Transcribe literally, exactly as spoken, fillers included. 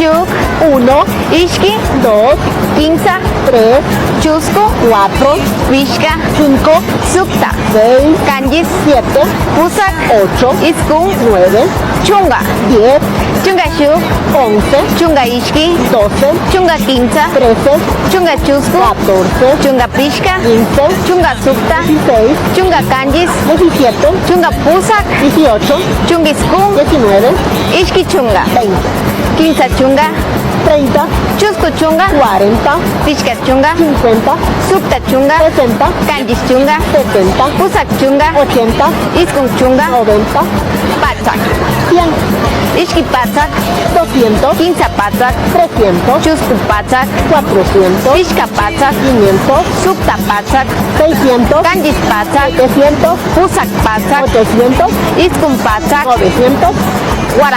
Uno, ishki, dos, kimsa, tres, chusku, cuatro, pishka, cinco, sukta, seis, kanchis, siete, pusak, ocho, iskun, nueve, chunka, diez, chunka shuk, once, chunka ishki, doce, chunka kimsa, trece, chunka chusku, catorce, chunka pishka, quince, chunka sukta, dieciséis, chunka kanchis, diecisiete, chunka pusak, dieciocho, chunka iskun, diecinueve, ishki chunka, veinte, kimsa chunka, treinta, chusku chunka, cuarenta, pishka chunka, cincuenta, sukta chunka, sesenta, kanchis chunka, setenta, pusak chunka, ochenta, iskun chunka, noventa, patsak, cien, ishki patsak, doscientos, kimsa patsak, trescientos, chusku patsak, cuatrocientos, pishka patsak, quinientos, sukta patsak, seiscientos, kanchis patsak, setecientos, pusak patsak, ochocientos, iskun patsak, novecientos,